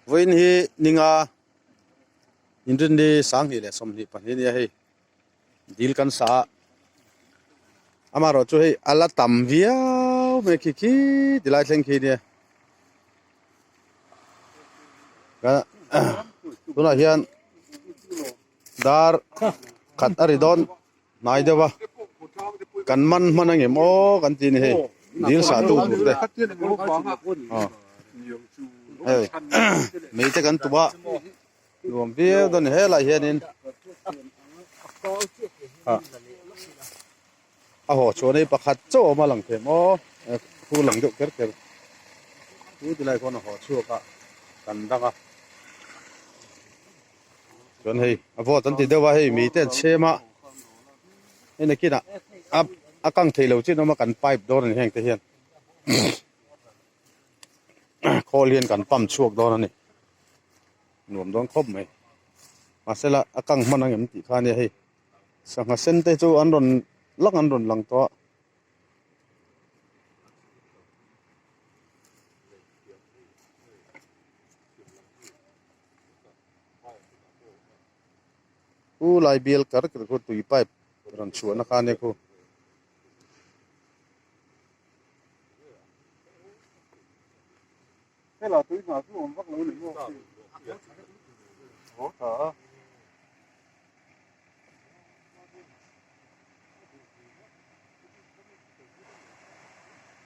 Vawiin hi ninga inrinni sanghnih leh 22 nia hei dil kan sa a amaherawh chu hei a la tam viau mai khi khi ti lai thleng khi nia tunah hian dar khat a ri dawn. Hnai deuh a, kan man hman angem aw kan ti a ni hei, dil sah tu tur te hei mei te kan tum a, nuam viau dawn a ni helaiah hianin a haw chhuah na hi pakhat chauh a awm a lang thei em aw khu lang deuh kher kher chu tilai khawn a haw chhuak a kan dang a. Chuan hei a vawt an ti deuh a hei mite an chhem a hei nakinah a a kang thei lo chin awm a kan pipe dawn a ni heng te hian khawl hian kan pump chhuak dawn a ni nuam dawn khawp mai mahsela a kang hman ang em tih kha ania hei sangha sen te chu an rawn lang an rawn lang tawh a. U lai bial kar kar khu tui pipe rawn chhuahna kha ania khu. Hela tui hna chu awm vak lo ni maw? Aw tha a.